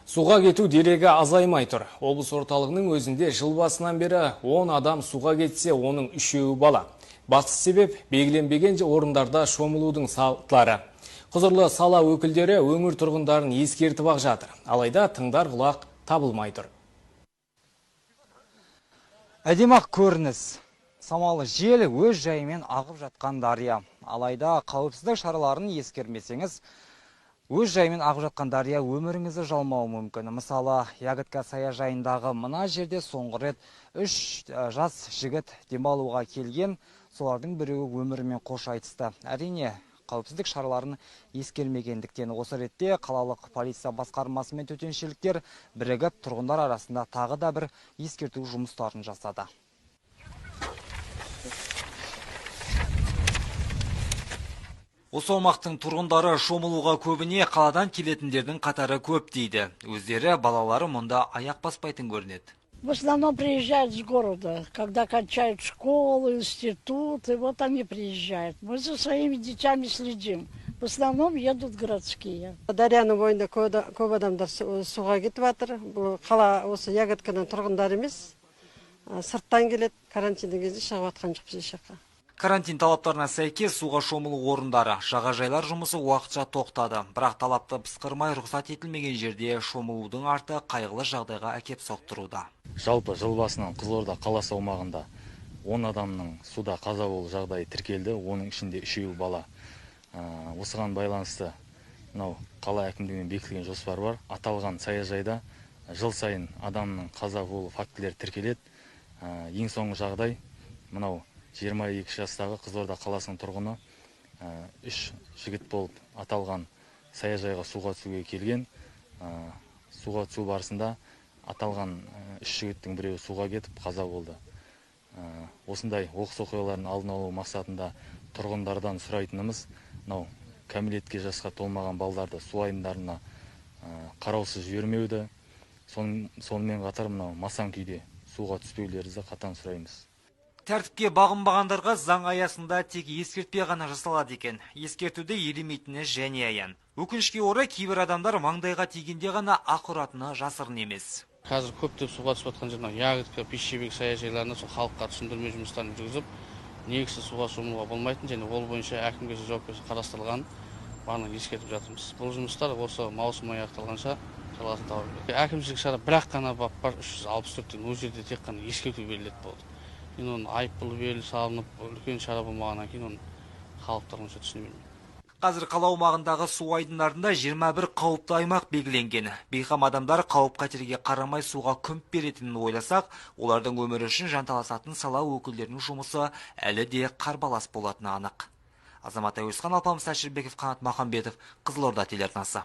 Суға кету дерегі азаймай тұр. Облыс орталығының өзінде жыл басынан бері 10 адам суға кетсе, оның үшеуі бала. Басты себеп белгіленбеген орындарда шомылудың салтлары. Құзырлы сала өкілдері өңір тұрғындарын ескертіп ақ жатыр. Алайда тыңдар құлақ табылмай тұр. Әдемі ақ көрініс. Самалы жел өз жайымен ағып жатқан дария. Алайда қауіпсіздік шараларын ескермесеңіз, өз жайымен ағып жатқан дария өміріңізді жалмауы мүмкін. Мысалы, Ягодка саяжайындағы мына жерде соңғы рет үш жас жігіт демалуға келген, солардың біреуі өмірімен қош айтысты. Әрине, қауіпсіздік шараларын ескермегендіктен. Осы ретте қалалық полиция басқармасы мен төтеншеліктер бірігіп тұрғындар арасында тағы да бір ескерту жұмыстарын жасады. Осы аумақтың тұрғындары шомылуға көбіне қаладан келетіндердің қатары көп дейді. Өздері балалары мұнда аяқ баспайтын көрінеді. В основном приезжают с города, когда кончают школу, институт, и вот они приезжают. Мы за своими детьми следим. В основном едут городские. Дарияның бойында көп адамдар суға кетіп жатыр. Бұл қала осы Ягодканың тұрғындары емес, сырттан келеді. Карантиндің кезінде шығып жатқан жоқпыз еш жаққа. Карантин талаптарына сәйкес суға шомылу орындары, жағажайлар жұмысы уақытша тоқтады. Бірақ талапты пысқырмай рұқсат етілмеген жерде шомылудың арты қайғылы жағдайға әкеп соқтыруда. Жалпы жыл басынан Қызылорда қаласы аумағында 10 адамның суда қаза болу жағдайы тіркелді, оның ішінде үшеуі бала. Осыған байланысты мынау қала әкімдігімен бекітілген жоспар бар. Аталған саяжайда жыл сайын адамның қаза болу фактілері тіркеледі. Ең соңғы жағдай мынау 22 жастағы Қызылорда қаласының тұрғыны, үш жігіт болып аталған саяжайға суға түсуге келген. Суға түсу барысында аталған үш жігіттің біреуі суға кетіп қаза болды. Осындай оқыс оқиғалардың алдын алу мақсатында тұрғындардан сұрайтынымыз, мынау кәмелетке жасқа толмаған балдарды су айдындарына қараусыз жібермеуді, сонымен қатар мынау масаң күйде суға түспеулеріңізді қатаң сұраймыз. Тәртіпке бағынбағандарға заң аясында тек ескертпе ғана жасалады екен. Ескертуді елемейтіні және аян. Өкінішке орай кейбір адамдар маңдайға тигенде ғана ақ ұратыны жасырын емес. Қазір көптеп суға түсіп жатқан жер мынау Ягодка, Пищевик саяжайларында сол халыққа түсіндірме жұмыстарын жүргізіп, негізсіз суға шомылуға болмайтын және ол бойынша әкімгершілік жауапкершілік қарастырылған барлығын ескертіп жатырмыз. Бұл жұмыстар осы маусым аяқталғанша жалғасын таба береді. Әкімшілік шара бір-ақ қана бап бар, 364 деген, ол жерде тек қана ескерту беріледі болды. Енді оның айыппұлы беріліп салынып, үлкен шара болмағаннан кейін оны халықтар онша түсіне бермейді. Қазір қала аумағындағы су айдындарында 21 қауіпті аймақ белгіленген. Бейқам адамдар қауіп қатерге қарамай суға күмп беретінін ойласақ, олардың өмірі үшін жанталасатын сала өкілдерінің жұмысы әлі де қарбалас болатыны анық. Азамат Әуесхан, Алпамыс Әшірбеков, Қанат Махамбетов, Қызылорда телеарнасы.